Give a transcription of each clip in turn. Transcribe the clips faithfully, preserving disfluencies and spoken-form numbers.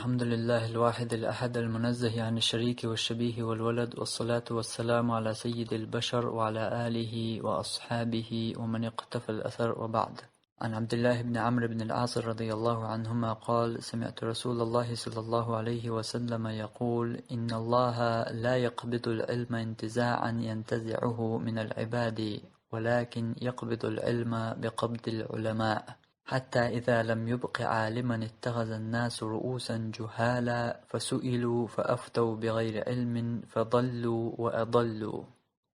الحمد لله الواحد الأحد المنزه عن الشريك والشبيه والولد، والصلاة والسلام على سيد البشر وعلى آله وأصحابه ومن اقتفى الأثر، وبعد. عن عبد الله بن عمرو بن العاص رضي الله عنهما قال: سمعت رسول الله صلى الله عليه وسلم يقول: إن الله لا يقبض العلم انتزاعا ينتزعه من العباد، ولكن يقبض العلم بقبض العلماء، حتى إذا لم يبق عالما اتخذ الناس رؤوسا جهالا فسئلوا فأفتوا بغير علم فضلوا وأضلوا.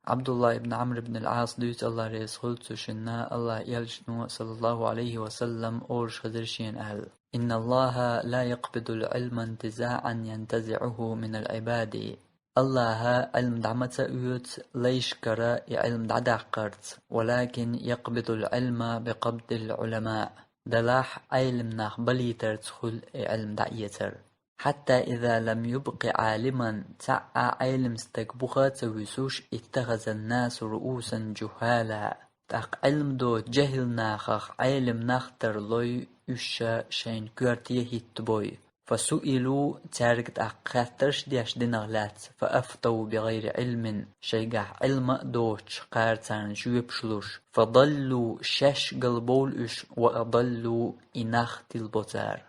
Абдулла ибн Амр ибн ал-Ӏас, дуьйцу Аллах реза хуьлда цу шинна, Аллах элчано, саллаллаху Ӏалайхи ва саллам, олуш хезира шена аьлла: إن الله لا يقبض العلم انتزاعا ينتزعه من العباد. Аллаха Ӏилма дӀа ма ца оьцу лайшкара и Ӏилма дӀадаккхарца, ولكن يقبض العلم بقبض العلماء. Делахь Ӏелам нах балийтарца хуьлу и Ӏилма дӀаэцар. حتى إذا لم يبق عالما, цхьа а Ӏелам стаг буха а ца вуьсуш, اتخذ الناس رؤوسا جهالا. ТӀаккха Ӏилма доцу жехӀил нахах Ӏелам нах тарлой, уьш шайна коьрте хӀиттабой. فسئلوا, цаьрга тӀаккха хаттарш деш динах лаьцна, فأفتوا بغير علم, шайгахь Ӏилма а доцуш, кхара царна жоьпаш луш, فضلوا, шаьш галбовлу уьш, وأضلوا, и нах тилбо цара.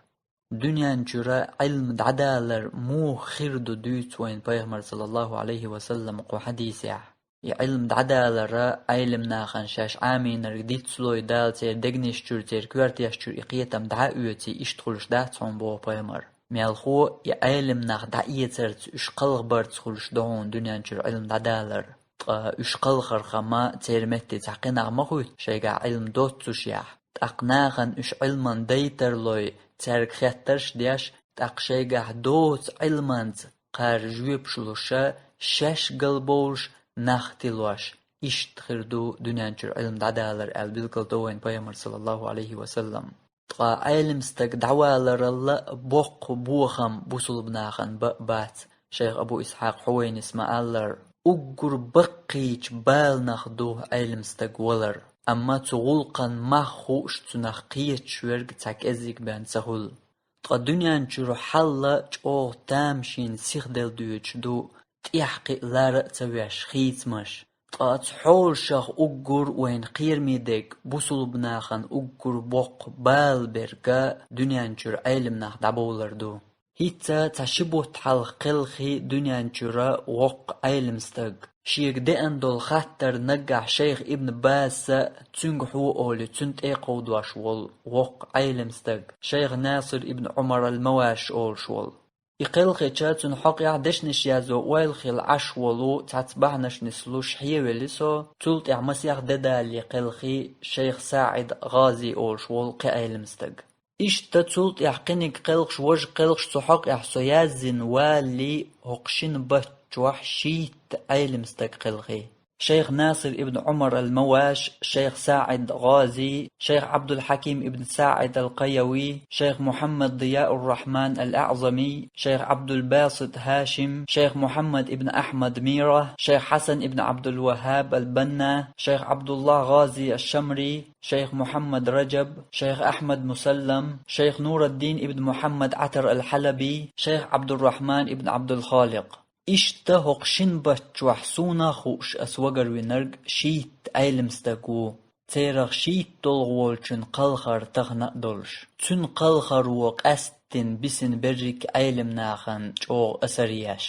Дуьнен чуьра Ӏилма дӀадалар муха хир ду дуьйцу вайн пайхамар, саллаллаху Ӏалайхи ва саллам, кху хьадисехь. И Ӏилма дӀадалара, Ӏелам нахана шаьш Ӏамийнарг дицлой, Дала церан дегнаш чуьра, церан коьртеш чуьра и кхетам дӀа а оьций, иштта хуьлуш дац хьуна, боху пайхамар. Мелхо и Ӏелам нах дӀаэцарца, уьш кхалхабарца хуьлуш ду хьуна дуьнен чуьра Ӏилма дӀадалар. Ткъа уьш кхалхархама церан метте цхьа кхин нах ма хуьтту, шайгахь Ӏилма доццушехь. ТӀаккха нахана уьш Ӏилман дайтарлой, цаьрга хеттарш а деш, тӀаккха шайгахь доцу Ӏилманца кхара жоьпаш луша, шаьш галбовлуш, нах тилош, иштта хир ду дуьнен чуьра Ӏилма дӀадалар, аьлла билгалдо вайн пайхамар, саллаллаху Ӏалайхи ва саллам. Ткъа Ӏелам стаг дӀаваларалла а боккха бохам бусулба нахана бан а бац. Шайх Абу Исхьакъ Хьувайнис ма-аллара: уггар баккхийчу баланах ду Ӏелам стаг валар, амма цу гӀуллакхан мах хууш, цунах кхеташ верг цхьа кӀеззиг бен ца хуьлу. Ткъа дуьнен чуьра хьал а чӀогӀа тамашийна сиха делла доьдуш ду, тӀехь кхин лара а ца веш хийцамаш. Ткъа оцу хьолашах уггар вайна кхераме дерг бусулба нахана уггар боккха бала берг а дуьнен чуьра Ӏелам нах дӀабовлар ду. ХӀинца цхьа ши бутт хьалха кхелхи дуьнен чуьра воккха Ӏелам стаг. Шега деана долу хаттар наггахь шайх Ибн Базса, цуьнга хьо олий, цуьнан тӀе а кховдош волу воккха Ӏелам стаг, шайх Насир ибн Ӏумар ал-Маваш олуш волу. И кхелхича, цуьнан хьокъехь дешнаш язо ойла хилла Ӏаш волу цхьацца бахьанаш нислуш хьевели со, цул тӀаьхьа масех де далале кхелхи шайх СаӀид ГӀази олуш волу кхин Ӏелам стаг. Иштта цул тӀаьхьа кхиниг кхелхаш, важа кхелхаш цу хьокъехь со яздина валале, хӀокху шина баттахь шийтта Ӏелам стаг кхелхи. Шайх Насир ибн Ӏумар ал-Маваш, шайх СаӀид ГӀази, шайх Ӏабдулхьаким ибн СаӀид ал-Къайяви, шайх Мухьаммад Дияур-Рахьман ал-АӀзами, шайх Ӏабдулбасит ХӀашим, шайх Мухьаммад ибн Ахьмад Мира, шайх Хьасан ибн Ӏабдулваххьаб ал-Банна, шайх Ӏабдуллахь ГӀази аш-Шамри, шайх Мухьаммад Раджаб, шайх Ахьмад Мусаллам, шайх Нураддин ибн Мухьаммад Ӏатар ал-Хьалаби, шайх Ӏабдуррахьман ибн Ӏабдулхаликъ. Иштта хӀокху шина баттахь суна а хууш ас вагарвинарг шийтта Ӏелам стаг ву. Церах шийтта долгӀа волчун кхалхар тахана а долуш. Цуьнан кхалхаро къаьсттина бисина берриг Ӏелам нахана чӀогӀа асар еш.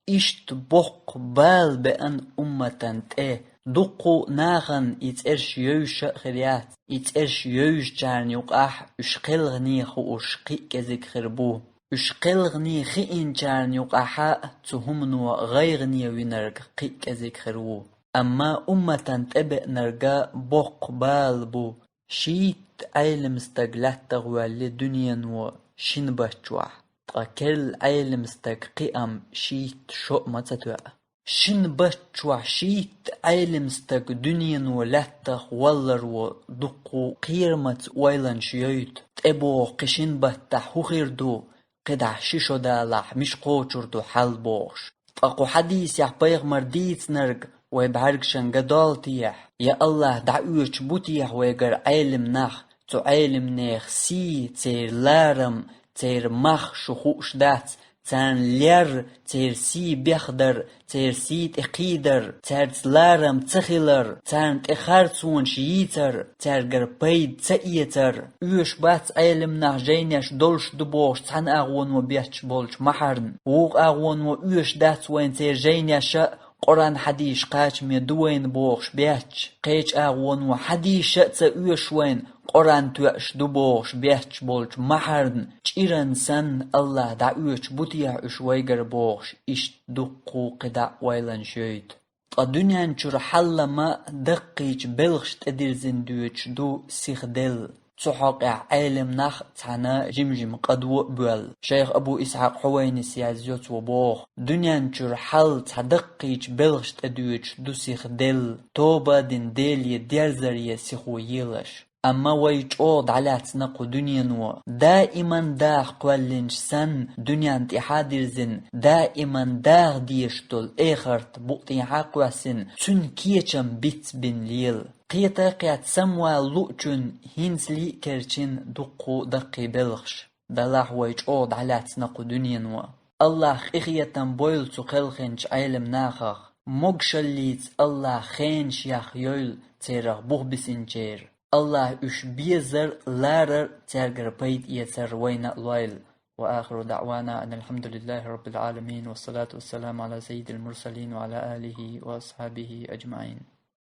Иштта боккха бала беана умматан тӀе. Дуккху нахана и цӀерш евзаш а хир яц, и цӀерш евзачарна юкъахь уьш кхелхане хууш кхин а кӀезиг хир бу. Уьш кхелхане хиъначарна юкъахь а цу хӀумано гӀайгӀане винарг кхин а кӀезиг хир ву. Амма умматан тӀе беанарг боккха бала бу. Шийтта Ӏелам стаг лаьттах воьллий дуьнено шина баттахь, ткъа керла Ӏелам стаг кхиам шийтта шо а ма ца тоьа. Шина баттахь шийтта Ӏелам стаг дуьнено лаьттах валларо дуккху кхерамаца ойланаш йойту, тӀебогӀу кхин шина баттахь хӀун хир ду, кхидӀа ши шо далахь мича кхочур ду хьал бохуш. Ткъа кху хьадисехь пайхамар дийцинарг вай бӀаьргашна ган долу техьа? Я Аллах дӀаоьцуш бу техьа вайгара Ӏелам нах, цу Ӏеламнех сий, церан ларам, Церан мах шу хууш дац, царна лер, церан сий бехдар, церан сий тӀе кхийдар, цаьрца ларам ца хилар, царна тӀе харцонаш йийцар, цаьргара пайда ца эцар. Оьшуш бац Ӏелам нах жайнеш долуш ду бохуш цхьана агӀоно бетташ болчу махьарна. Вукху агӀоно оьшуш дац вайна церан жайнеша а, Къуръан хьадисаш кхачаме ду вайна бохуш бетташ. Кхечу агӀоно хьадисаш а ца оьшу вайна, Къуръан тоьуш ду бохуш бетташ болчу махьарна. ЧӀиран санна АллахӀ дӀаоьцуш бу техьа уьш вайгара бохуш, иштта дуккха кхидӀа а ойланаш йойту. Ткъа дуьнен чуьра хьал-ма даккхийчу белхаш тӀедирзина доьдуш ду сиха делла. Цу хьокъехь Ӏелам нах цхьана жим-жима къадо а боьлла. Шайх Абу Исхьакъ Хьувайнис язйо цо боху: дуьнен чуьра хьал цхьа даккхийчу белхаш тӀедоьдуш ду сиха делла, тоба а дина Деле дерзаре сихо елаш. Амма вай чӀогӀа дӀалаьцна кху дуьнено, даиман даха кхоьллинчу санна, дуьнен тӀаьхьа дирзина, даиман даха дезаш долу эхарт букъ тӀехьа кхоьссина, цуьнан кечам бицбина лела. Кхета а кхетта самавала луучунна хӀинцале а керчина дуккха даккхий белхаш. Делахь вай чӀогӀа дӀалаьцна кху дуьнено. АллахӀ къинхетам бойла цу кхелхинчу Ӏелам нахах. Могушаллица АллахӀ хенаш яхйойла церах бух бисинчеран. АллахӀ уьш безар а, ларар а, цаьргара пайда эцар вайна а лойла. وآخر دعوانا أن الحمد لله رب العالمين، والصلاة والسلام على سيد المرسلين وعلى آله وأصحابه أجمعين.